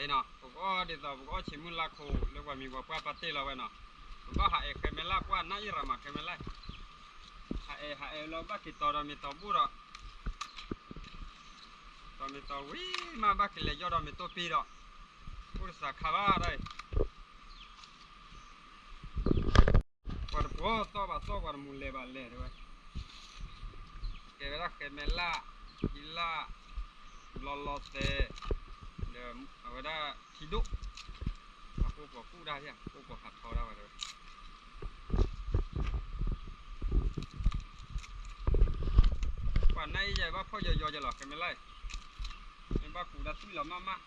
နီၤ ပကအီၣ်ဒ်သိး ပကအီၣ်ဆံးမုၢ်လၢ်ခိၣ် လၢပှၤမံၤပှၤပှၢ်ပာ်တ့ၢ်လီၤဝဲနီၤ, ပဘၣ်ဟးအဲၣ်ဃဲမဲလၢ်ပှၢ် နၢ်အံၣ်ရမၤဃဲမဲလၢ်, ဟးအဲၣ်ဟးအဲၣ်လီၤ ဘၣ်က့ၤတီၤဒီးမ့ၤတီၤဘူၣ်ဒီး, တီၤမ့ၤတီၤဝံၤမး ဘၣ်က့ၤလဲၤယီၢ်ဒီးမ့ၤတိၢ်ပံဒီး, အိၣ်တစးခါဘၣ်ဒၣ်အံၤ ပှၤတပှီၢ်သီၣ်ဘၣ်သီၣ် ပှၤတမူၤလဲၤဘၣ်လဲၤတဲဝဲ, ကဲဝဲဒၣ်ဃဲမဲလၢ်, ဟံလၢ်, ဘျီလီၤသဲး, ဒီးအဝဲဒၣ်ထံဒိၣ်, ပှၤကိးပှၤကူၣ်ဒၣ်ယါ ကိးပှၤဟးထီဒၣ်ဝဲတဲဝဲ, ပှၤနၢ်အံၣ်ယဲဘၣ်ဖှီၣ်ယီၤယီၤယဲလီၤ ဃဲမဲလၢ်အံၤ, မ့ၢ်ဘၣ်ကူးဒၣ်သွံၣ်လီၤမးမး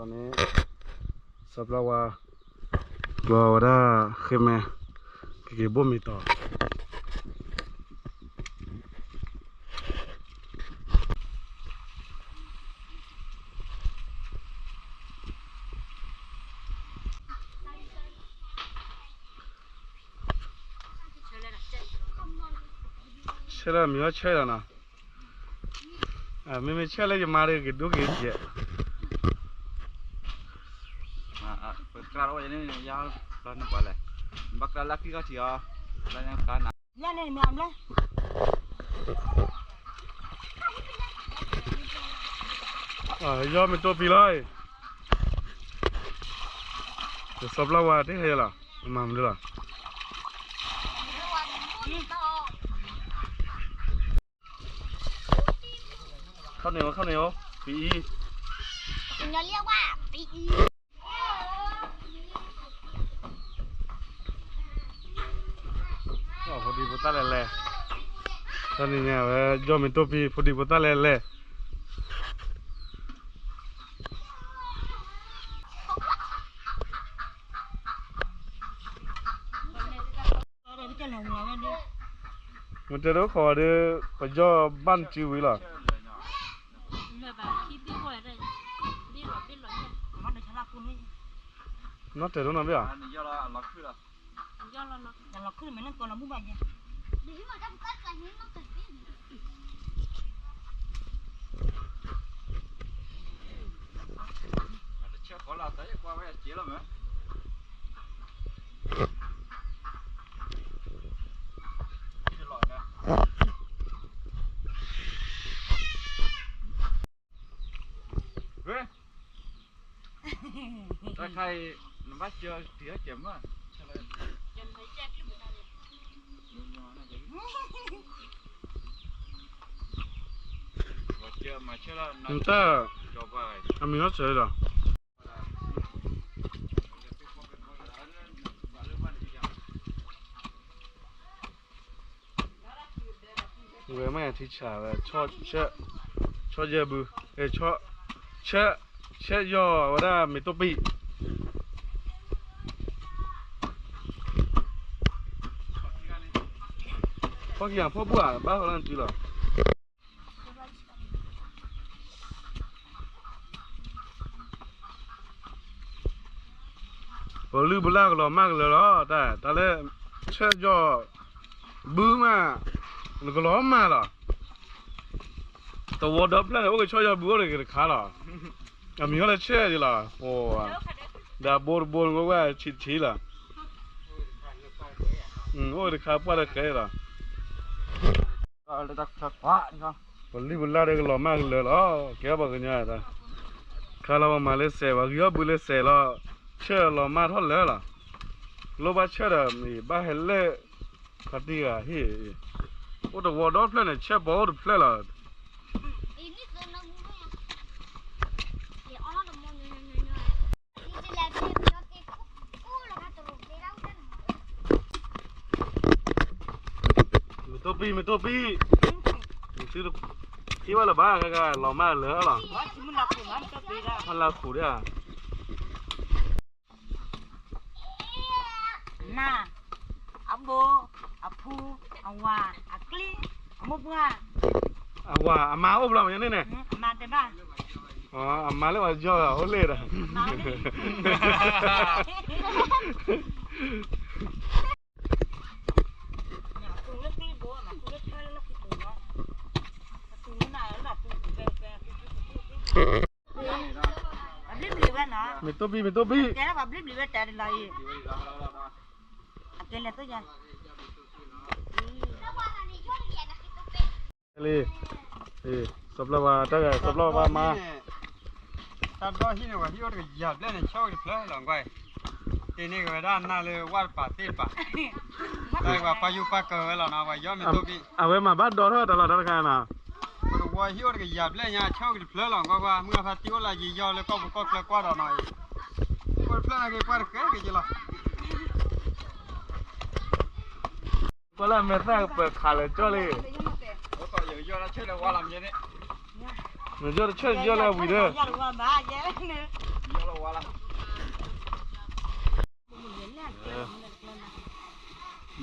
န့ၣ် စီၤပျၢ်ဝါ ကျီဝဲဒၣ်ဃ့မဲ, ကက့ၤဘိၣ်မ့ၤတီၤ ဆဲလၢမ့ၢ်အီၣ်ဆဲလီၤနီၤ, မ့မ့ၢ်ဆဲလၢယမါဒီးက့ၤဒိက့ၤယဲၢ်, ပကြၢးလီၤဝဲန့ၣ် ယါလီၤန့ၣ်ပှၤလဲၣ်, ဘၣ်ကြၢးလၢခံခီထံးအီၤ, လၢညါကါနၤ ယီၢ်မ့ၢ်တိၢ်ပံလီၤ, စီၤပျၢ်ဝါတ့ၢ်ဟဲလီၤ, မၤမနုၤလီၤ. ข้าวเหนียว ข้าวเหนียว ปีอี เรียกว่าปีอี พอดีพอตาแลแล ตอนนี้เนี่ย ยอดมีตัวปี พอดีพอตาแลแล မ့ၢ်တဲဒိးခီဒီး ပယီၢ်ဘၣ်နစုဝံၤလီၤ. နီၢ်တဲဒိးနီၢ်ဘ့ၣ်ဧါ. တၢ်ခါအံၤ နဘၣ်စၢတံၤဟဲကဲမး နတၢ် အမံၤဟီၣ်စၢၤလီၤ. ဝဲမ့ၢ်ထံဆးဝဲ ဆီယဲၢ်ဘု ဆီ ဆီ ဆီယီၢ်ဝဲဒၣ်မ့ၢ်တိၢ်ပံၣ် ဖီၣ်ကယၤဖီၣ်ဘူၣ်ဧါ ဘၣ်ဃီလၢနစုလီၤ. ပလုၢ်ပလၢ်ကလီၤမၢ်ကလၢာ်လီၤ တၢ် တၢ်လၢ ဆီယီၢ် ဘုမး နကလီၤမၢ်လီၤ. တဝီဒီဖျၢၣ်န့ၣ် အိၣ်ကဆီယီၢ်ဘုအိၣ်တဂ့ၤတခါလီၤ. အမံၤဟီၣ်လၢဆီယီၢ်လီၤ ဒီးအဘိတဘိန့ၣ် အိၣ်ဝဲဆံးဆံးလီၤ. အိၣ်တခါပှၢ်တဃဲလီၤ. ပလုၢ်ပလၢ်ဒီးကလီၤမၢ်ကလၢာ်လီၤ ကဲပှၤကညီတၢ် ခါလီၤပှၤမၤလၢစဲး ပှၤဂံၢ်အီၣ်ဘုလၢစဲးလီၤ ဆၢလီၤမၢ်ထီၣ်လၢာ်လီၤ. လိၣ်ဘၣ်ဆၢဒီးမ့ၢ်ဘၣ်ဟဲလၢ ဖါတံၢ်ဂၤဟ့ၣ် အိၣ်တဝီဒီဖျၢၣ်န့ၣ် ဆၢပိာ်အိၣ်တဖျၢၣ်လီၤ. မ့ၢ်တိၢ်ပံၣ် မ့ၢ်တိၢ်ပံၣ် မ့ၢ်သု ဟံးဝဲလၢၤဘၣ် လီၤမၢ်လၢာ်လီၤ. မၢ်လၢာ်ခူၣ်ဒၣ် နၢ် အဘိ အဖူ အဝၤ အကျံ အမိၢ်ပှၢ် အဝၤ အမါအိၣ်ဘျီမ့ၢ်န့ၣ်န့ၣ် အမါတဲဘၣ် အမါလၢပှၤယီၢ်အိၣ်လၢဒီး မ့ၢ်တိၢ်ဘံၣ် မ့ၢ်တိၢ်ဘံၣ် လံ, စီၤပျီဝါတၢ်ဂၤ စီၤပျီဝါမါ, တၢ်ဒီဟံၣ်န့ၣ် ပှၤဟံၣ်အိၣ်တကယၤဘျဲၣ်န့ၣ် ဆၢဝဲတဖျၢၣ်လီၤကွၢ်, တ့န့ၢ်က့ၤဝဲဒၣ်နၢ်လၢဝၣ်တပၤသ့ၣ်တပၤ, တၢ်ပှၤပာ်ယိၣ်ပာ်ကၢၤဝဲလီၤနီၤ ပှၤယီၢ်မ့ၢ်တိၢ်ဘံၣ်, အဝဲမၤဘၣ်ဒီထီၣ်တၢ်လီၤတၢ်တခါနီၤ, ပကဝီၤဟံၣ်အိၣ်တကယၤဘျဲၣ်ညါ ဆၢဝဲတဖျၢၣ်လီၤကွၢ်ကွၢ်, မုၢ်ဂၤဖါတံၢ်အိၣ်လၢယံာ်ယီၢ်လၢကီၢ်ပူၤကီၢ်ချၢကွၢ်ဒီးနီၤအံၤ, အိၣ်တဖျၢၣ်နာ်က့ၤကွၢ်တဃဲက့ၤလီၤ. ကွၢ်လၢအမဲာ်သၣ်ကပၢၤခးလၢာ်ကၠီလံ, နယီၢ်တဆၢယီၢ်လၢအဝံၤဒီ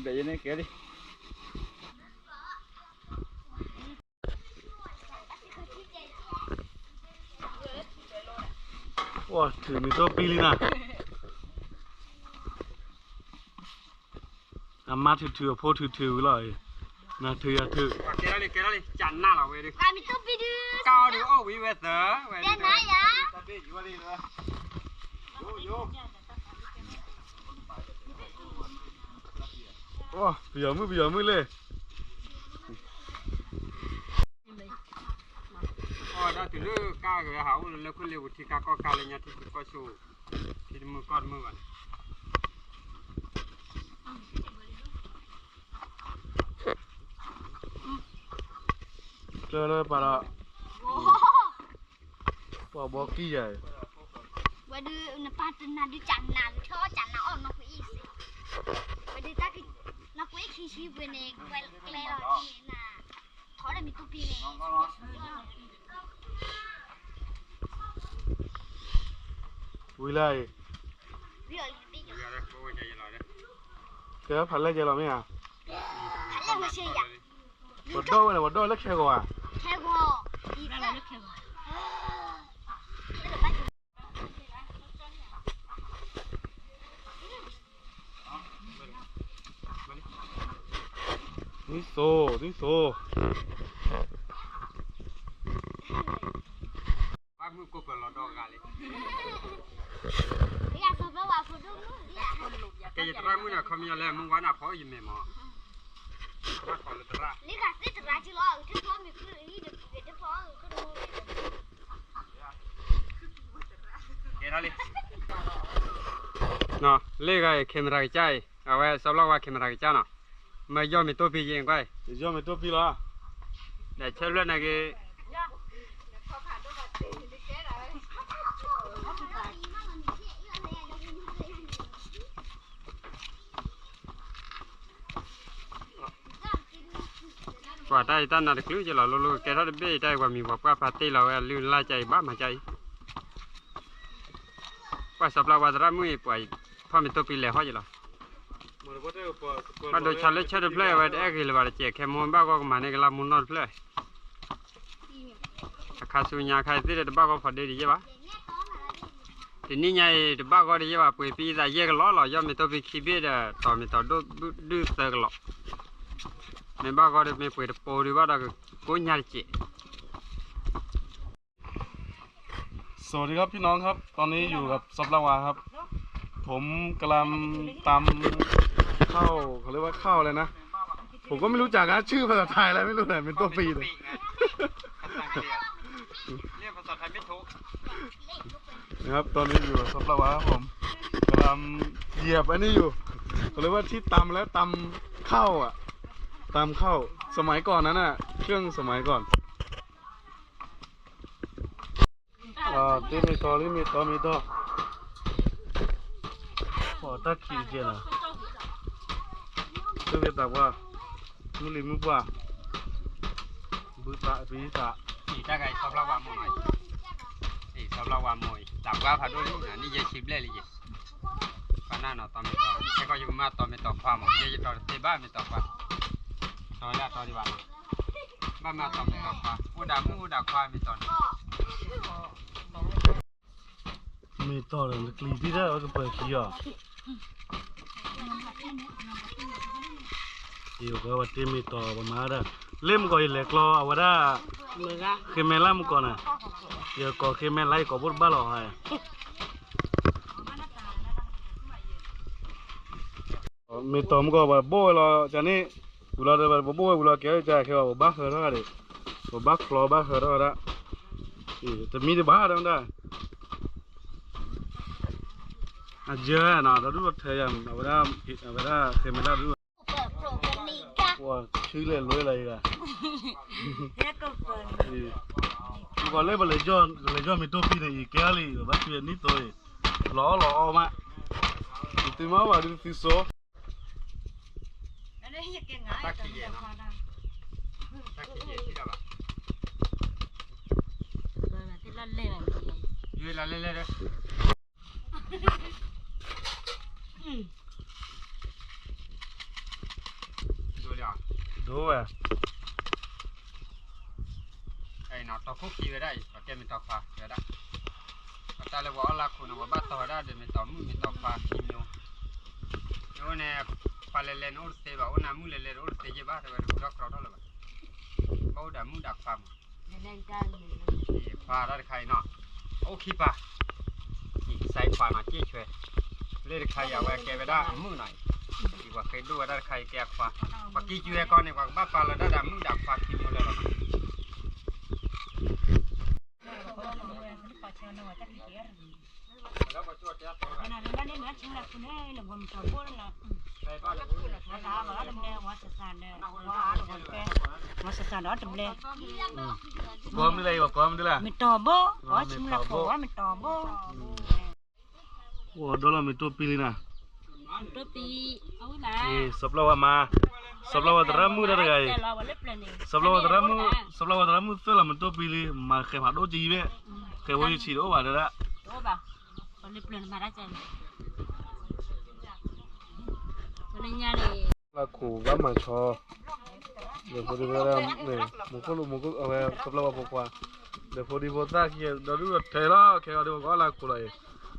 း, ဘဲယန့ၣ်ကဲလံ. အိၣ်ထုးမ့ၢ်တိၢ်ပံၢ်လံနၤ, အမါထုးထုးအဖိထုးထုးဝံၤလီၤ, နၤထုးယၤထုး, ကဲထီၣ်လံ ကဲထီၣ်လံ ကနၣ်လီၤဝဲဒုး, ကအီၣ်ဒုးအီၣ်ဝံၤဝဲသၢ, ဝဲဒုး, ပယီၤမုၣ် ပယီၤမုၣ်လဲၣ်. အီၣ်ဒၣ်တုၤလၢကါကဟးအိၣ်လၢလၢခိၣ်လ့ပူၤ ထံကါကီၢ်ကါလၢညါ ထံကီၢ်ဆိ, ထံတမုၢ်ကီၢ်တမုၢ်ဘၣ်န့ၣ်, ကျၢလၢပာ်ဒီး, ပှၤဘီကံယၤ, ဝဲဒုးနပၢ်တနၤဒုးကနၤ ထၢအီၣ်ကနၤအီၣ်နီၢ်ကွံာ်အံၤစ့, ဝဲဒုးတၢ်, နီၢ်ကွံာ်အံၤခံဆံပှ့ၤန့ၣ် ကွဲးကျဲလီၤန့ၣ်နၤ, ထီဒီးမ့ၢ်တိၢ်ပံၢ်န့ၣ်, ဝံၤလၢအံၤ, ကဲဖးလဲၢ်ကဲလီၤမ့ၢ်ဧါ, ဖးလဲၢ်ဝဲဆ့ယၤ, ပှၤဒီၣ်ဝဲန့ၣ် ပှၤဒီၣ်လၢခဲဂီၤဧါ, ခဲဂီၤ, နံၣ်သိ, နံၣ်သိ, ဘၣ်မုၢ်ကိးပၢၤလီၤဒီဂၤလံ, ကဲယသရၣ်မုၣ်န့ၣ် ခီပညီလၢမုၢ်ဝါနၢ်ဖီယမဲာ်မး, ဘၣ်ခီလၢသရၣ်, ကဲထီၣ်လံ, လၢဂၤအံၤ camera ကစၢ်အံၤ အဝဲစီၤပျီဝါ camera ကစၢ်နီၤ, မ့ၢ်ယီၢ်မ့ၢ်တိၢ်ပံၢ်ယဲၢ်ကွၢ်, ယီၢ်မ့ၢ်တိၢ်ပံၢ်လီၤ, ဒီးဆၢဖျၢၣ်နာ်က့ၤ ပှၤတၢ်အံၤတၢ်နါတချုးကလီၤ လိၤလိၤကဲထီၣ်တဘ့ၣ်အံၤ တၢ်အံၤပှၤမံၤပှၤပှၢ်ဖးတ့ၢ်လီၤဝဲ အလုၢ်အလၢ်ကၢ်အံၤဘၣ်မၤကၢ်အံၤ, ပှၤစီၤပျီဝါသရၣ်မုၣ်အံၤ ပှၤဖီၣ်မ့ၢ်တိၢ်ပံၢ်လဲၤဟီၣ်ကလီၤ, ဘၣ်ဒိဆါလၢဆၢတဖျၢၣ်အဝဲတအဲၣ်ဂ့ၤလၢၤဘၣ်တကဲး ခဲမိၢ်ဘၣ်ဂီၢ်ကမၤန့ၢ်ကလၢ်မူနီၢ်တဖျၢၣ် အခါဆူညါခါသ့ၣ်ဒီးတဘၣ်ဂီၢ်ဖီဒ့ဒံးယဲၢ်ဘၣ်, တနံၣ်ညါအံၤတဘၣ်ဂီၢ်ဒံးယဲၢ်ဘၣ် ပှ့ၤပံသးယဲၢ်ကလီလီၤ ယီၢ်မ့ၢ်တိၢ်ပံၢ်ခံဘ့ၣ်ဒီး တီၤမ့ၢ်တီၤဒိၣ်ဒုၣ်သၢကလီ, မ့ၢ်ဘၣ်ဂီၢ်ဒီးမ့ၢ်ပှ့ၤတပိၤဒံးဘၣ်ဒီး ကိးညါတစဲး สวัสดีครับพี่น้องครับ ตอนนี้อยู่กับซอฟลาวาครับ ผมกำลังตำข้าว เขาเรียกว่าข้าวอะไรนะ ผมก็ไม่รู้จักนะ ชื่อภาษาไทยอะไรไม่รู้นะ เป็นต้นปีเลย เรียกภาษาไทยไม่ถูก นะครับ ตอนนี้อยู่กับซอฟลาวาครับผม กำลังเหยียบอันนี้อยู่ เขาเรียกว่าที่ตำแล้วตำข้าวอ่ะ ตำข้าว สมัยก่อนนั้นน่ะ เครื่องสมัยก่อน တ့မ့ၢ်တီၤလံမ့ၢ်တီၤမ့ၢ်တီၤ, ပှၤတၢ်ခံးကဲလီၤ, သုဝဲသးပှၢ်, မုၢ်လံၤမုၢ်ပှၢ်, ဘုသးဘုသး, အံၤတၢ်ဂၤအံၤ စီၤပျီဝါမိၢ်နီၤ, အံၤစီၤပျီဝါမိၢ်အံၤ သးပှၢ်ဖးဒိၣ်လံ နံၣ်ယဲၢ်ဆံဘျဲၣ်လံယဲၢ်, ပှၤနၢ်နီၤတီၤမ့ၢ်တီၤ, ခဲကီၢ်ယကမၤတီၤမ့ၢ်တီၤခွါမး, ယဲယတီၤတသ့ဘၣ်မ့ၢ်တီၤခွါ, တီၤလၢအတီၤဒံးဘၣ်နီၤ, ဘၣ်မၤတီၤမ့ၢ်တီၤခွါ, အိၣ်ဒၣ်မုၣ်အိၣ်ဒၣ်ခွါမ့ၢ်တီၤန့ၣ် မ့ၢ်တီၢ်ဒီးနကျံၤသံတၢ် အဝဲကပၢၤခံအီၤ, ယဝဲပှၤတ့မ့ၢ်တီၢ်ပမၤဒၣ်, လၢမုၢ်ကီးယလဲၤကျီ အဝဲဒၣ်, ဃ့မဲလၢမုၢ်ကီးန့ၣ်, ယကိးဃ့မဲလၢယကိးဘိတဘၣ်လီၤဟါ မ့ၢ်တီၢ်မုၢ်ကီး ပဘိၣ်ဝဲလီၤ ကန့ၣ်, ဝံၤလီၤဒီး ပဘိၣ်ဝဲဝံၤလီၤ ကဲကခဲဘၣ် ပဘၣ်ဃၢထီၣ်ဂၤဒံး, ပဘၣ်ချီဘၣ်ဃၢထီၣ်ဝဲဒၣ်, တမံၤတဘၣ်ဒၣ်မတၤ, အယဲနီၤ ဒီဒူၣ်ဒီထၢယၤ အဝဲဒၣ်, အဝဲဒၣ်ဃဲမဲာ်တၢ်ဒူၣ်, ပှၤဆူလဲၤလွဲလီၤအံၤဂၤ, မုၢ်ကီးလၢပလဲၤ, ပလဲၤယီၢ်မ့ၢ်တိၢ်ဖံန့ၣ်အံၤ ကဲအီၤလံ ပဘၣ်ဆူနံၣ်သိအံၤ, လီၤအီၣ်လီၤအီမး, ယသုမၤဘၣ်ဒုးသုစိ တၢ်ခံးယဲၢ်နီၤ, တၢ်ခံးယဲၢ်ထံၣ်တၢ်ဘၣ်, လဲၤလဲၤလဲၤ, ဒိလီၤ, ဒိဝဲ, အဲၣ်နီၤ တီၢ်ခိၣ်ခံဝဲဒၣ်အံၤ ပှၤတဲမ့ၢ်တီၢ်ခွါဝဲဒၣ်, ပတၢ်လၢပှၤအီၣ်လၢခိၣ်န့ၣ် ပှၤဘၣ်တီၢ်ဝဲဒၣ်ဒီးမ့ၢ်တီၢ်မုၣ်မ့ၢ်တီၢ်ခွါခံမျိုး, အဃိန့ၣ်, ခွါလဲၤလဲၤန့ၣ်အိၣ်တသ့ဘၣ် အိၣ်နၤမုၣ်လဲၤလဲၤတအိၣ်တသ့ယဲၢ်ဘၣ် တဲဝဲတပူၤထီၣ်ကြီထီၣ်လၢၤဘၣ်, ဘၣ်အိၣ်ဒီးမုၣ်ဒီးခွါမး ခွါတၢ်တခါအံၤနီၤ, အိၣ်ခံပၤ, ကစၢ်ခွါနီၤ က့ၢ်ဆွဲ, လၢတခါအံၤအဝဲကဲဝဲဒၣ်အမုၣ်နီၤ, ပှၤဃ့ဒိၣ်ဝဲဒၣ်တခါအံၤကဲအခွါ, ပှၤက့ၢ်ဆွဲကီန့ၣ် ပှၤကဘၣ်ပာ်လီၤဒၣ်ဒီးမုၣ်ဒီးခွါခံမျိုးလၢာ်လီၤနီၤ, မ့ၢ်တီၢ်ဘိ, မ့ၢ်တီၢ်ဘိ, အိၣ်ဒီးလီၤမ့ၢ်တိၢ်ပံလံနၤ, စီၤပျီဝါမၤ, စီၤပျီဝါသရၣ်မုၣ်တၢ်တဂၤအံၤ, စီၤပျီဝါသရၣ်မုၣ်, စီၤပျီဝါသရၣ်မုၣ်သ့ၣ်လီၤမ့ၢ်တိၢ်ပံလံ မၤဃဲၤဖးဒိၣ်ကံဘ့ၣ်, ဃဲၤဖိယဆံးတအိၣ်ဘၣ်တဲဒၣ် လၢခိၣ်ဘၣ်မၤဆီ, ဒီးဖိဒံဖိသၣ်, မူခိၣ်လိာ်မူခိၣ်အဝဲ စီၤပျီဝါဖိခွါ, ဒီးဖိဒံဖိသၣ်ခံဂၤ ဒီဒူၣ်ဒီထၢလီၤ ခဲအံၤဒီးပကအီၣ်လၢခိၣ်လီၤအံၤ,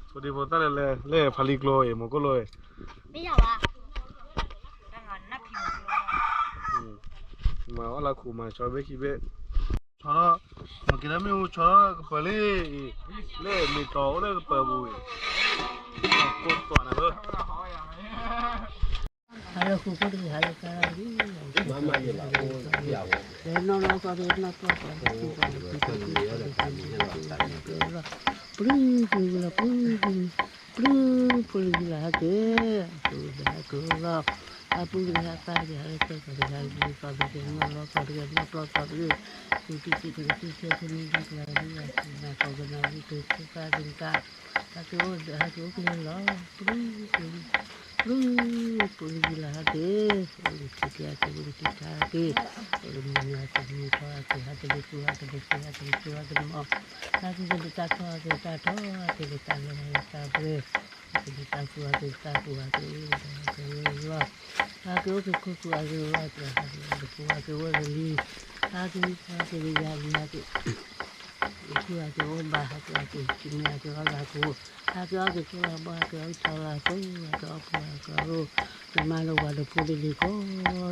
ဖိဒံဖိသၣ်လၢလဲၤဖးလံကျိအံၤ မူခိၣ်လိာ်အံၤ, မၤအီၣ်လၢခိၣ်မၤဆီဘ့ၣ်ခံဘ့ၣ်, ဆီထီၣ်, မ့ၢ်က့ၤလၢမ့ၣ်အူဆီထီၣ်ကပၢၤလံအံၤ, လၢမ့ၢ်တီၢ်အိၣ်လၢကပၢၤပူၤအံၤ, ကိးသွးနၤဧၢ ဟါလၢဃုာ်ဖိတဂ့ၤ ဟါလၢကါလၢဂ့ၤ, လဲၤနီၢ်နီၢ်ကီၢ်တဂ့ၤ နီၢ်ကီၢ်ကီၢ်, ပျုၤပျုၤလီၤ ပျုၤပျုၤ, ပျုၤပျုၤလီၤဟဲက့ၤ, ပျုၤလီၤဟဲက့ၤလီၤ, ဟးပူၤတဂ့ၤ ဟးသါတဂ့ၤ ဟးလၢကီၢ်ကီၢ်တဂ့ၤ ဟးလၢကီၢ်တဂ့ၤ နီၢ်လီၤကီၢ်တဂ့ၤ နီၢ်ပျီကီၢ်တဂ့ၤ, ပျုၤတံၢ်တံၢ်တဂ့ၤ တံၢ်ဆဲးဖိမ့ၢ်ဒံကလၤတဂ့ၤ ကနၣ်ကီၢ်ကနၣ်ဝံၤ တၢ်ဆဲးသါတဂ့ၤတၢ် ဟဲက့ၤအိၣ်ဒီး ဟဲက့ၤအိၣ်က့ၤလီၤ, ပျုၤ, ပျုၤ, ပျုၤက့ၤလီၤဟဲက့ၤ, အိၣ်လၢထံထံဟဲက့ၤ အိၣ်လၢထံထံဟဲက့ၤ, အိၣ်လၢမုၢ်နၤဟဲက့ၤမုၢ်ထီဟဲက့ၤ ဟဲက့ၤလၢကျိဟဲက့ၤလၢကျိ ဟဲက့ၤလၢကျိ ဟဲက့ၤလၢမီၢ်, ဟဲက့ၤလၢတၢ်ထီဟဲက့ၤလၢတၢ်ထီ ဟဲက့ၤလၢတၢ်လၢဟဲက့ၤတၢ်ပှဲၤ, ဟဲက့ၤလၢတၢ်ပူၤဟဲက့ၤတၢ်ပူၤဟဲက့ၤအိၣ်လၢဟဲက့ၤလၢလီၤ, ဟဲက့ၤအိၣ်က့ၤခိၣ်သူအက့ၤလီၤ ဟဲက့ၤအိၣ်က့ၤဝဲလံ, ဟဲက့ၤဟဲက့ၤလၢယၤလံဟဲက့ၤ ဟဲက့ၤအိၣ်ဘၣ်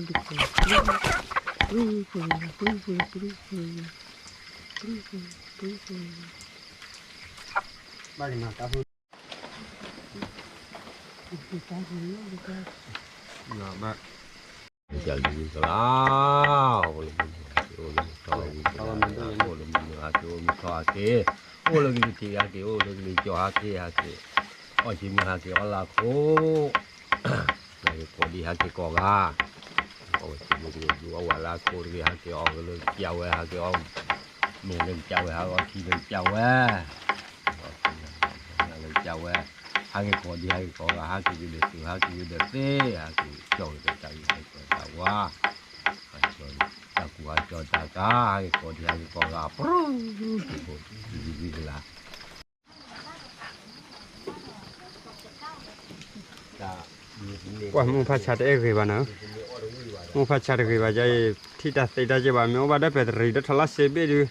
ဟဲက့ၤအီၣ်က့ၤကမ့ၢ် ဟဲက့ၤအီၣ်လၢခိၣ်, ဟဲက့ၤအီၣ်က့ၤခိၣ်လၢဘီ ဟဲက့ၤအီၣ်က့ၤဆီလၢခိၣ် ဟဲက့ၤအီၣ်ဖိလၢကီၢ်ရိၣ်, နမါလၢဝၤလၢဖိလံၤလံၤကိးဒံးကိးလီၤ, ပျုၤ, ပျုၤ, ပျုၤ, ပျုၤ, ပျုၤ, ပျုၤ, ပျုၤ, ပျုၤ, ပျုၤ ကလါ, အိᣑလၢမုၢ်ဟါက့ၤ အိၣ်လၢမုၢ်ထီဟါက့ၤ, အိၣ်လၢကလံၤထံးဟါက့ၤ အိၣ်လၢကလံၤကၠီဟါက့ၤဟါက့ၤ, အီၣ်က့ၤမုၢ်ဟါက့ၤအီလၢခိၣ်, ဟဲက့ၤကိးဒံးဟါက့ၤကိးဂၤ, အီၣ်ဝဲက့ၤမုၢ်က့ၤဒူအီၣ်ဝဲလၢခိၣ်တဂ့ၤ ဟဲက့ၤအီၣ်က့ၤလၢကစၢ်ဝဲ ဟဲက့ၤအီၣ်, မ့ၢ်လၢကစၢ်ဝဲ ဟဲအီၣ်ထံလၢကစၢ်ဝဲ လၢကစၢ်ဝဲ, ဟးက့ၤကိးဒံး ဟးက့ၤကိးဂၤ ဟးက့ၤက့ၤဒီးသုး ဟးက့ၤက့ၤဒီးသ့ ဟးက့ၤကၠီက့ၤဒီးတၢ်ဂ့ၢ်ဟးက့ၤတၢ်ဝါ, ဟးက့ၤတၢ်ကူၣ်ဟးကၠီတၢ်ကါ ဟးက့ၤကိးဒံး ဟးက့ၤကိးဂၤ ပရူၤ, ဒ်ကလါ ပှၤမိၢ်ဖးဆါတအဲၣ်ဂ့ၤဘၣ်နၤ, မိၢ်ဖးဆါတဂ့ၤဘၣ် ယအံၤ ထံၣ်တၢ်သ့တၢ်ကဲဘၣ် မ့ၢ်အိၣ်ဘၣ်ဒီးပဲတရံးဒီးထီၣ်လၢစ့ဘ့ၣ်ဒုး,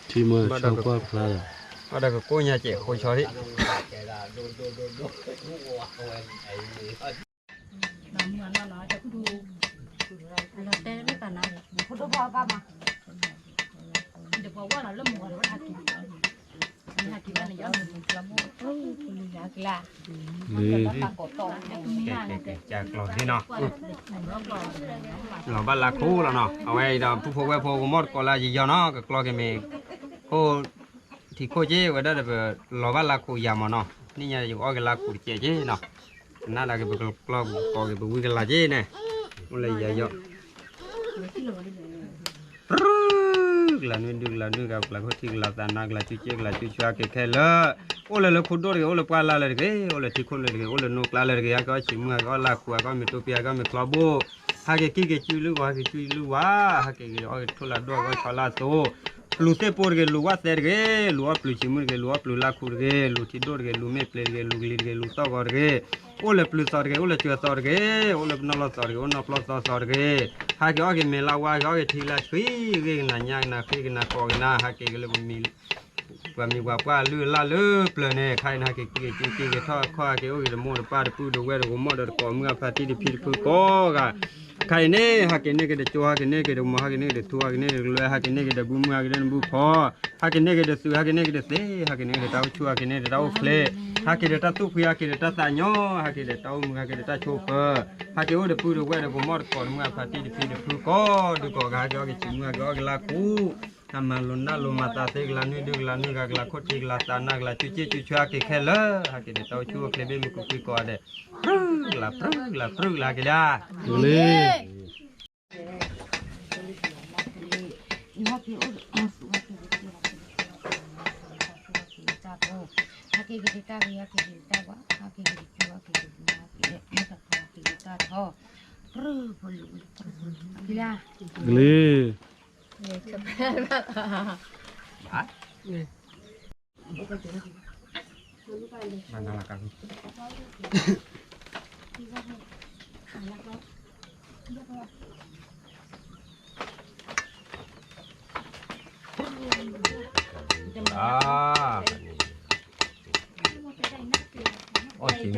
ထံမၢဆၢကွၢ်ဖျါဒီး, အဒီးကကိးညါစဲးဃိဆီဒံး, ကဲကဲကဲ ကၢ်ကျီၤဒ်နီၤ, လီၤဘၣ်လၢခိၣ်လီၤနီၤ, အဝဲအံၤဒီး ပုၢ်ဖိဝဲၢ်ဖိကမီၣ်တကိးလၢယယီၤနီၤ, ကကျီၤက့ၤမ့ၢ်ခိၣ် ထံခိၣ်က့ၤဝဲဒၣ်ဒီး ပလီၤဘၣ်လၢခိၣ်ယၤမးနီၤ, နံၣ်ညါယကအီၣ်က့ၤလၢခိၣ်တကဲးက့ၤနီၤ, ကနၣ်ဒၣ်က့ၤ ပကကျီၤက့ၤပဝံကလၤက့ၤန့ၣ်, အိၣ်လၢယယီၤ ကလၤနွံဒုကလၤနွံဂၤ ကလၤခိၣ်ထံကလၤသးနါ ကလၤကူစ့ကလၤကူဆူဟဲက့ၤခဲလၢာ်, အိၣ်လၢလၢခိၣ်ဒိၣ်တဂ့ၤ အိၣ်လၢပှၢ်လၢ်လၢတဂ့ၤ အိၣ်လၢထံခိၣ်လၢတဂ့ၤ အိၣ်လၢနိကျါလၢတဂ့ၤ ဟဲက့ၤအီၣ်ဆံးမုၢ် ဟဲက့ၤအီၣ်လၢခိၣ် ဟဲက့ၤအီၣ်မ့ၤတိဖံ ဟဲက့ၤအီၣ်မ့ၤချီဘိ, ဟဲက့ၤကံၢ်က့ၤစုလုၢ်ဂီၤ ဟဲက့ၤစုလုၢ်ဝါ, ဟဲက့ၤအီၣ်က့ၤထိၣ်လၢဒိၣ်ဂီၤဆီလၢအသိး, လူၤသ့ၣ်ပိၢ်တဂ့ၤ လူၤဝၣ်သဲတဂ့ၤ လူၤအီၣ်ပျုၤဆံးမုၢ်တဂ့ၤ လူၤအီၣ်ပျုၤလၢခိၣ်တဂ့ၤ လူၤထံဒိၣ်တဂ့ၤ လူၤမ့ၣ်ပျ့ၤတဂ့ၤ လူၤကလံၤတဂ့ၤ လူၤသီၣ်ဂီၤတဂ့ၤ, အိၣ်လၢပျုၤသီတဂ့ၤ အိၣ်လၢစၢၤသီတဂ့ၤ အိၣ်လၢပနီၣ်လီၤသီတဂ့ၤ အိၣ်နီၣ်ပျီသီသီတဂ့ၤ, ဟဲက့ၤအီၣ်က့ၤမ့ၤလၢဝါ ဟဲက့ၤအီၣ်က့ၤထံလၢထွံ ဂ့ၢ်ကနၤညါကနၤဃ့ကနၤဃီကနၤ ဟဲက့ၤကလၢပမံၤ ပှၤမံၤပှၤပှၢ်လုၢ်အလၢ်လၢပျၢၤန့ၣ် ခါအံၤန့ၣ် ဟဲက့ၤကံၢ်က့ၤကံၢ်က့ၤထီၣ်ခီၣ် ဟဲက့ၤအိၣ်က့ၤဒီးမိၢ်ဒီးပၢ် ဒီပုၢ်ဒီဝဲၢ် ဒီးကမီၣ်ဒီးတကိးမုၢ်အဖါတံၢ်တဖံတဖုကိးဂၤ, ခါအံၤန့ၣ် ဟဲက့ၤန့ၢ်က့ၤဒီးကၠိ ဟဲက့ၤန့ၢ်က့ၤဒီးမီၤ ဟဲက့ၤန့ၢ်က့ၤဒီးထူ ဟဲက့ၤန့ၢ်က့ၤဒီးကလွဲ ဟဲက့ၤန့ၢ်က့ၤဒီးဘုမုၢ် ဟဲက့ၤန့ၢ်ဒီးဘုဖီ ဟဲက့ၤန့ၢ်က့ၤဒီးသုး ဟဲက့ၤန့ၢ်က့ၤဒီးတၢ်အိၣ်ဆူၣ် ဟဲက့ၤန့ၢ်ဒီးတၢ်အိၣ်ချ့, ဟဲက့ၤဒီးတၢ်သူၣ်ဖှံ ဟဲက့ၤဒီးတၢ်သးညီ ဟဲက့ၤဒီးတၢ်အိၣ်မုာ် ဟဲက့ၤဒီးတၢ်ဆိးပၢၤ, ဟဲက့ၤအိၣ်ဒီးပုၢ်ဒီးဝဲၢ်ဒီးကမီၣ်ဒီးကိးဒီးမုၢ်အဖါတံၢ်တဖံတဖု ကိးဒုကိးဂၤ ဟဲက့ၤအီၣ်က့ၤဆံးမုၢ် ဟဲက့ၤအီၣ်က့ၤလၢခိၣ်, တၢ်မၤလိာ်နၢ်လိာ်မၤသးသ့ ကလၤနွံဒုကလၤနွံဂၤ ကလၤခိၣ်ထံကလၤသးနါ ကလၤကူစ့ကူဆူဟဲက့ၤခဲလၢာ် ဟဲက့ၤဒီးတၢ်အိၣ်ဆူၣ်အိၣ်ချ့ဘ့ၣ်မုၢ်ကကွံကိးဂၤဒဲး ပြူၢ်ကလၤ ပြူၢ်ကလၤ ပြူၢ်ကလၤက့ၤဒၣ် ဟဲက့ၤက့ၤတၢ်ဂ့ၤ ဟဲက့ၤက့ၤတၢ်ဝါ ဟဲက့ၤက့ၤတၢ်ကၠိ ဟဲက့ၤက့ၤတၢ်ထီ ကလံၤ အီၣ်ဆံးမုၢ်ဟဲက့ၤအီၣ်လၢခိၣ်, ကဝဲ,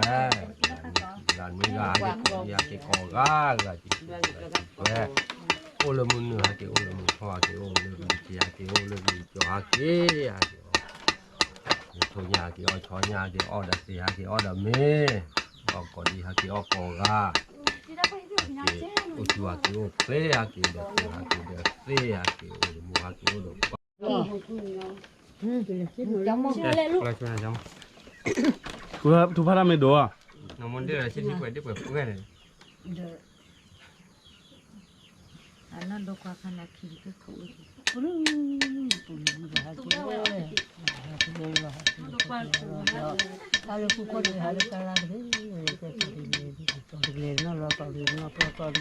လၢနွံဂၤဟဲက့ၤ ဟဲက့ၤကိးဂၤဂၤ ဝဲ, အိၣ်လၢမုၢ်နုာ်ဟဲက့ၤ အိၣ်လၢမုၢ်ထီၣ်ဟဲက့ၤ အိၣ်လၢမုၢ်ဆ့ဟဲက့ၤ အိၣ်လၢမုၢ်ကၠီဟဲက့ၤ ဟဲက့ၤအီၣ်, မုၢ်ထီၣ်ညါဟဲက့ၤအီၣ် ဆီညါဟဲ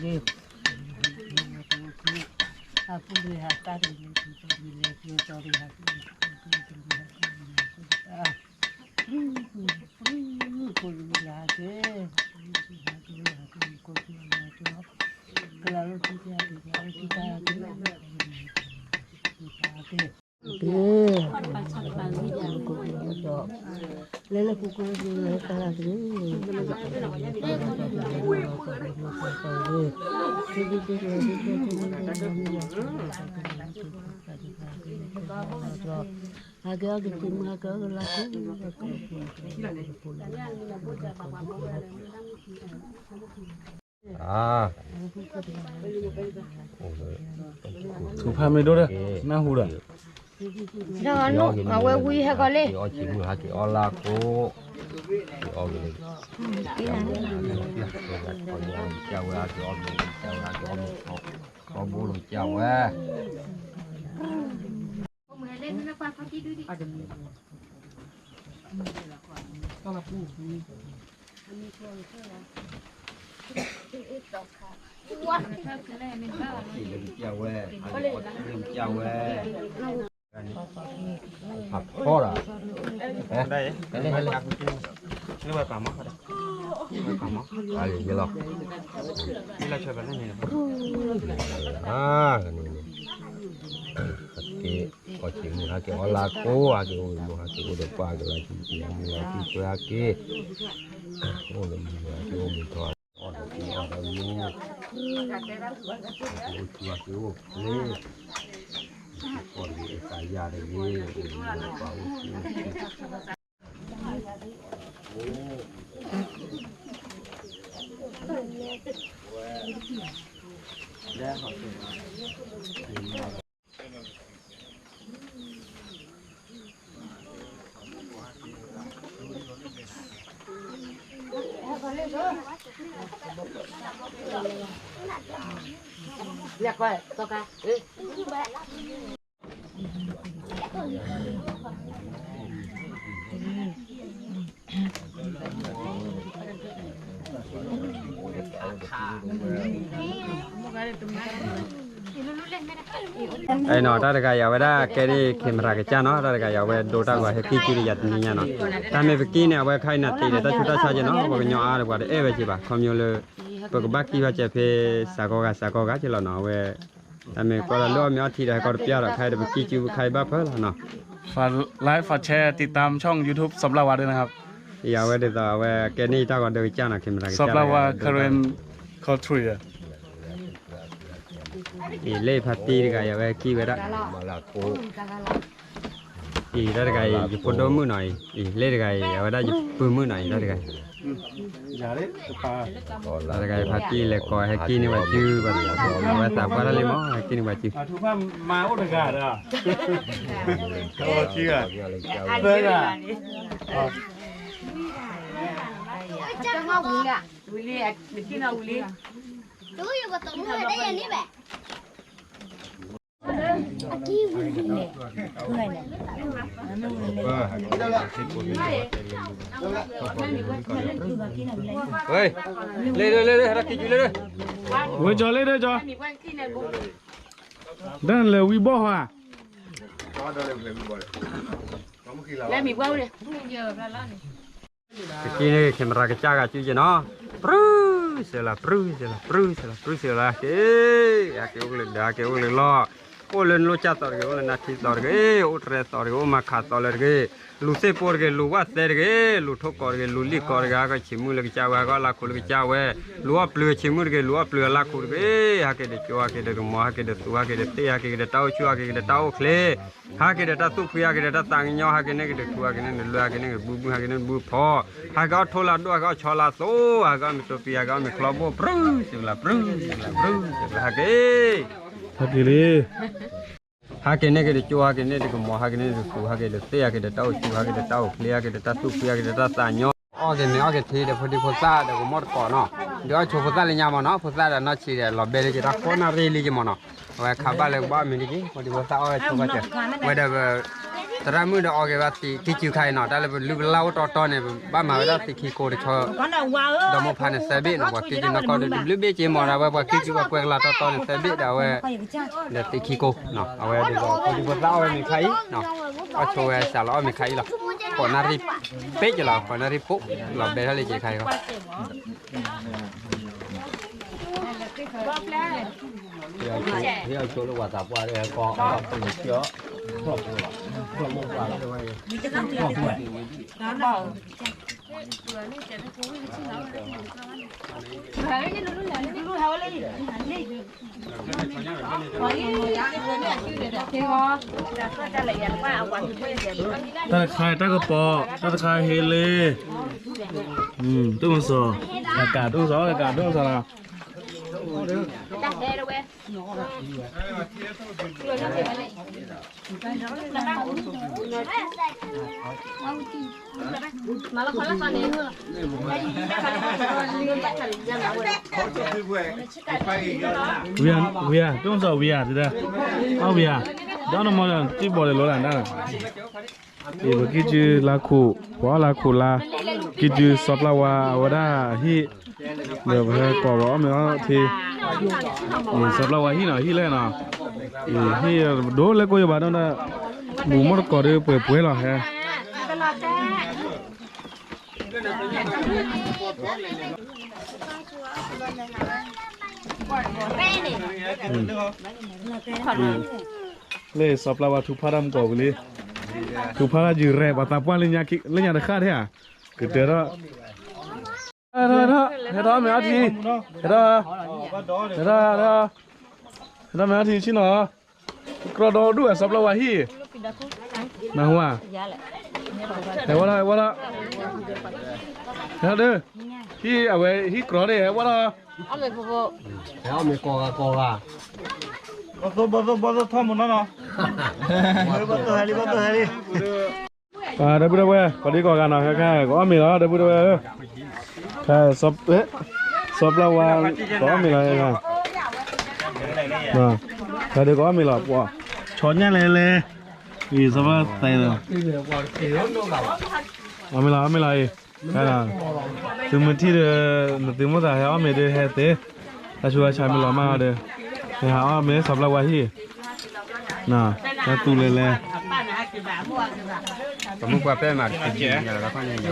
က့ၤအီၣ်ဒီးသ့ၣ် ဟဲက့ၤအီၣ်ဒီးမ့ၤ, အီၣ်ကိးဒံးဟဲက့ၤအီၣ်ကိးဂၤ ဟဲက့ၤအိၣ်ဆူၣ်ဟဲက့ၤအိၣ်ချ့ ဟဲက့ၤဒီးသ့ၣ်ဟဲက့ၤဒီးသ့ၣ် ဟဲက့ၤအိၣ်ဒီးမုၢ်ဟဲက့ၤအိၣ်ဒီးပှၢ် ထူဖးတၢ်မ့ၢ်ဒိၣ်ဧါ, ဟးလၢပူၤခိၣ်တဂ့ၤ ဟးလၢကါလါတဂ့ၤ, တဂ့ၤနီၢ်လီၤကီၢ်တဂ့ၤ နီၢ်ပျီကီၢ်တဂ့ၤ, ဟးပူၤတဂ့ၤ ဟးကါတဂ့ၤ လဲၤပျီတဂ့ၤ လဲၤပျီကီၢ်တဂ့ၤ ဟးကါတဂ့ၤ ဟးကါတဂ့ၤ ဟးကါတဂ့ၤ ဟးကါတဂ့ၤ ဟးကါတဂ့ၤ ဟးကါတဂ့ၤ ဟးကါတဂ့ၤ ကလၤလၢပူၤတဂ့ၤ ကလၤလၢပူၤတဂ့ၤ ကလၤလၢပူၤတဂ့ၤ ကလၤလၢပူၤတဂ့ၤ လဲၤလၢပူၤကွံာ်လၢကလၤတဂ့ၤ, ဟဲက့ၤအီၣ်က့ၤဆံးမုၢ် ဟဲက့ၤအီၣ်ကလၤခိၣ် ထူဖးမ့ၢ်ဒိၣ်ဒီး နၢ်ဟူဒီး ဒီးအဝဲဝံဟဲကီးလံ က့ၤအီၣ်ဆံးမုၢ် ဟဲက့ၤအီၣ်လၢခိၣ် က့ၤအီၣ်က့ၤလၢ ကဝဲ က့ၤအီၣ်မ့ၤ ကဝဲ က့ၤအီၣ်မ့ၤ ထီဘိလိာ်ကဝဲ ကဝဲ ဖးဖီဒီး ဟဲ ဟဲလၢ ဟဲလၢ ဟဲလၢ ဟဲလၢ ဟဲလၢ ဟဲလၢ ဟဲလၢ ဟဲလၢ ဟဲလၢ ဟဲလၢ ဟဲလၢ ဟဲလၢ ဟဲလၢ ဟဲလၢ ဟဲလၢ ဟဲလၢ ဟဲက့ၤ ကီၢ်ဆံးမုၢ်ဟဲက့ၤအီၣ်လၢကိး ဟဲက့ၤအိၣ်ဂ့ၤမူ ဟဲက့ၤအိၣ်ဒီးပှၤကလၢ်ဆံးဆံး မုၢ်လၢ်ဆံးဆံးဟဲက့ၤ အိၣ်ဒီးမုၢ်ဟဲက့ၤအိၣ်မုၢ်ထီၣ် အီၣ်ဒီးဆံးအီၣ်ဒီးမူ ဟဲက့ၤအိၣ်ဆူၣ်ဟဲက့ၤအိၣ်ချ့ ကီၢ်တဂ့ၤအသးယၤတဂ့ၤ အိၣ်ဒီးပှၤအိၣ်ဆူၣ်အိၣ်ချ့ အဲနီၤ တၢ်တဂၤအံၤ အဝဲဒၣ်ကဲဒ် camera ကစၢ်နီၤ တၢ်တဂၤအံၤ အဝဲဒိတၢ်ဂီၤဟဲကံၣ်ကံၣ်ဒီးယၤတနံၤညါနီၤ တၢ်မ့ၢ်ပကံၣ်န့ၣ် အဝဲခါအံၤနၤတ့ၢ်ဒီးတၢ်ဆူးတၢ်ဆါက့နီၤ ပှၤကညီအါဒီးပှၤတအဲၣ်ဝဲက့ဘၣ် ခီဖျိလၢ ပကဘၣ်ကံၣ်ဘၣ်စဲးဖဲ စးကီးဂၤစးကီးဂၤက့လီၤနီၤ အဝဲ တၢ်မ့ၢ်ကွၢ်လၢအမ့ၢ်အီထံဒီးဟဲကီတပျၢ်ဒီး ခါအံၤဒီးပကံၣ်ကံၣ်ပူၤခါအံၤဘၣ်ဖၢလီၤနီၤ Like, share ติดตามช่อง YouTube สำปลาวา ด้วยนะครับ အံၤ အဝဲဒ်သိး အဝဲကဲန့ၣ်တၢ်ဂီၤဒၢကစၢ်နီၤ camera ကစၢ် စำปลาวา Karen Country အံၤ လၢဖါတံၢ်တဂၤအံၤ အဝဲကံၣ်ဝဲဒၣ် အံၤ တၢ်တဂၤအံၤ ယဖိဒိၣ်မုၣ်နီၤအံၤ အံၤ လၢတဂၤအံၤ အဝဲဒၣ်ယပုၢ်မုၣ်နီၤအံၤ တၢ်တဂၤအံၤ တၢ်တဂၤအံၤ ဖါတံၢ်လဲၤကိးဟဲကံၣ်န့ၢ်ပှၤစု အဝဲသးပှၢ်တၢ်လံမး ဟဲကံၣ်န့ၢ်ပှၤစု မၤအိၣ်တဂၤဒီး သၢဂၤ ဝံၤလံ ဝံၤလံ နကံၣ်နီၤဝံၤလံ ဝဲ လ့လ့လ့ ဟဲကံၣ်ကံၣ်လ့လ့ ဝဲကၠီလ့ဒၢကၠီ ဒၣ်လဲၤဝံဘီၣ်ဟါ လဲၤမံၤပှၢ်ဝဲ ကက့ၤန့ၣ် camera ကစၢ်ဂၤစုက့နီၤ ပြုစၢလၢ ပြုစၢလၢ ပြုစၢလၢ ပြုစၢလၢ ဟဲက့ၤ ဟဲက့ၤအိၣ်ကလုာ်ဒီး ဟဲက့ၤအိၣ်ကလုာ်လီၤ အိၣ်လၢနလိၣ်ကၢ်သီတဂ့ၤ အိၣ်လၢနၢ်ထံသီတဂ့ၤ အိၣ်တြဲၤသီတဂ့ၤ အိၣ်မၤခးသီလၢတဂ့ၤ လူၤသ့ၣ်ပိၢ်တဂ့ၤ လူၤဝၣ်သဲတဂ့ၤ လူၤထိၣ်ကီးတဂ့ၤ လူၤလံၣ်ကီးတဂ့ၤ ဟဲကီၢ်ဆံးမုၢ်လၢကစၢ်ဝဲ ဟဲကီၢ်လါခိၣ်လၢကစၢ်ဝဲ လူၤအီၣ်ပျုၤဆံးမုၢ်တဂ့ၤ လူၤအီၣ်ပျုၤအလါခိၣ်တဂ့ၤ ဟဲက့ၤဒီးကၠိ ဟဲက့ၤဒီးကမီၤ ဟဲက့ၤဒီးသူ ဟဲက့ၤဒီးသ့ၣ် ဟဲက့ၤကဒီးတၢ်အိၣ်ဆူၣ် ဟဲက့ၤကဒီးတၢ်အိၣ်ချ့ ဟဲက့ၤဒီးတၢ်သူၣ်ဖှံ ဟဲက့ၤဒီးတၢ်သးကညီၤ ဟဲက့ၤန့ၢ်က့ၤဒီးထူ ဟဲက့ၤန့ၢ်က့ၤဒီးလွဲ ဟဲက့ၤန့ၢ်က့ၤဒီးဘုဘု ဟဲက့ၤန့ၢ်က့ၤဘုဖီ ဟဲက့ၤအီၣ်ထိၣ်လၢဒိၣ် ဟဲက့ၤအီၣ်ဆီလၢသိ ဟဲက့ၤအီၣ်မ့ၤတိဖံ ဟဲက့ၤအီၣ်မ့ၤချီဘိ ပြုစၢလၢ ပြုစၢလၢ ပြုစၢလၢ ဟဲက့ၤ ဟဲက့ၤလံ ဟဲက့ၤန့ၢ်က့ၤဒီးကၠိ ဟဲက့ၤန့ၢ်ဒီးကမီၤ ဟဲက့ၤန့ၢ်ဒီးသူ ဟဲက့ၤဒီးသ့ၣ် ဟဲက့ၤဒီးတၢ်အိၣ်ဆူၣ် ဟဲက့ၤဒီးတၢ်အိၣ်ချ့ ဟဲက့ၤဒီးတၢ်သူၣ်ဖှံ ဟဲက့ၤဒီးတၢ်သးကညီၤ အီၣ်က့ၤမ့ၤအီၣ်က့ၤထံဒီးဖိဒံဖိသၣ်ဒီးကမီၣ်တကိးနီၤ ဒုးအီၣ်ဆိဖိသၣ်လၢညါမးနီၤ ဖိသၣ်ဒီးနီၢ်ဆံးဒီးလီၤဘဲလၢက့ၤတၢ်ဃိနၣ်ရံၣ်လံက့ၤမးနီၤ အဝဲခးဘၣ်လၢကဘၣ်မ့ၤလံက့ၤ ဖိဒံဖိသၣ်အီၣ်ဝဲဆိဘၣ်စၢၤ ဝဲဒီး သရၣ်မုၣ်ဒီးအီၣ်က့ၤဘၣ်သံးကံၢ်စုခါအံၤနီၤ တၢ်လၢပလုၢ်ပလၢ်အိၣ်တီတီန့ၣ် ပဘၣ်မၤဝဲဒၣ်သံးခံကိဒီးဆီ ဒီမိၢ်ဖါန့ၣ်သၢဘ့ၣ်နီၤ ပှၤကံၢ်စုနီၢ်ကီၢ်ဒီးတဘျုးဘ့ၣ်က့ၤမးဒီး အဝဲပှၤကံၢ်စုပှၤကွဲးကလၤတီတီန့ၣ်သၢဘ့ၣ်ဒီးအဝဲ ဒီးသံးခံကိနီၤ အဝဲဒ်သိးဖိဒံဖိသၣ်အီၣ်ဝဲမ့ၤခါအံၤနီၤ အီၣ်ဆိဝဲစးလီၤအီၣ်မ့ၤခါအံၤလီၤ ဃိးနၣ်ရံၣ် ပ့ကလီၤ ဃိးနၣ်ရံၣ်ဖိ လီၤဘဲထီၣ်လံက့ၤခါအံၤ ဟ့ၣ်အီၤဆိလၢပှၤသးပှၢ်ဒီးကီ တၢ်တခါတၢ်ကပီၤ တၢ်တခါဟ့လ့ တူၢ်မစီၤ ကကးတူၢ်မစီၤ ကကးတူၢ်မစီၤ ဝံၤဧါ ဝံၤဧါ တူၢ်မစီၤဝံၤဧါ တဒၢ အီၣ်ဝံၤဧါ ဒီးနမီၢ်ဒီး တံၢ်ဘီၣ်လၢလိၤလၢ်ဒၣ် အံၤ ပကံၢ်စုလါခိၣ် ပှၤအီၣ်လါခိၣ်လါ ကံၢ်စုစီၤပျၢ်ဝါ အဝဲဒၣ်ဟံၣ် ဒီးပဟဲကိးပှၤအီၣ်မ့ၤအီထံ အံၤ စီၤပျၢ်ဝါဟံၣ်နီၤ ဟံၣ်လဲၣ်နီၤ အံၤ ဟံၣ်ဒိၣ်လၢကိၣ်ယဘၣ်ဒီး ဘူးမိၢ်တကိးဒီးပှဲၤပှဲၤလီၤဟဲ အံၤ လၢစီၤပျၢ်ဝါထူဖးတၢ်မူကီၢ်ဝံၤလံ, ထူဖးတၢ်ယံာ်ရဲၣ် ပှၤသးပှၢ်လၢညါတဃၣ်ဒဲဧါ, ကတၢၢ်ထီၣ်, ဟဲထီၣ်မ့ၢ်အီထံ, ဟဲထီၣ်, ဟဲထီၣ်, ဟဲထီၣ်မ့ၢ်အီထံဆ့ၣ်နီၤ, ကြီဒီဒူၣ်ဝဲစီၤပျၢ်ဝါဟံၣ်, နၢ်ဟူဧါ, ဟဲဝဲထီၣ် ဟဲဝဲထီၣ်, ဟဲထီၣ်ဒီး, ဟံၣ်အဝဲဟံၣ်ကြီန့ၣ် ဟဲဝဲထီၣ် ဟဲအီၣ်မ့ၤကိးဂၤကိးဂၤ, ဘီသိဘီသိဘီသိထီၣ်မူနီၤနီၤ, ဘီသိဟဲလံ ဘီသိဟဲလံ, ဒီပုၢ်ဒီဝဲၢ် ကိးဒံကိးဂၤနီၤ ခဲခဲ ကအီၣ်မ့ၤလီၤ ဒီပုၢ်ဒီဝဲၢ်ဧၢ, စီၤပျၢ်ဝါ ကအီၣ်မ့ၤလီၤ, ဒီးကအီၣ်မ့ၤလီၤ ပှၤ ဆီညါလဲၣ်လဲၣ်, အံၤ စီၤပျၢ်သဲလီၤ, အီၣ်မ့ၤလီၤ အီၣ်မ့ၤလီၤအံၤ, သုမ့ၢ်ထံၣ်ဒီး နသုမိၣ်သးဟဲအီၣ်မ့ၤဒီးဟဲသ့, တၢ်ဆူးတၢ်ဆါမ့ၢ်လီၤမၢ်အီၤဒီး, ဟဲဟးအီၣ်မ့ၤစီၤပျၢ်ဝါဟံၣ်, ဟဲသူၣ်လဲၤလဲၤ, အံၤ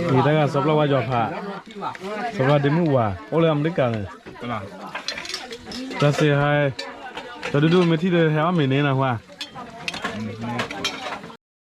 တၢ်ဂၤစီၤပျၢ်ဝါယီၤဖး, စီၤပျၢ်ဒ့မုၣ်ဝၤ အိၣ်လၢအမဲရကၤန့ၣ်, တၢ်စံးဟဲ, ဒီဒူၣ်ဒူၣ်မ့ၢ်ထံၣ်ဒီးဟဲအီၣ်မ့ၤန့ၣ်နၢ်ဟူဧါ,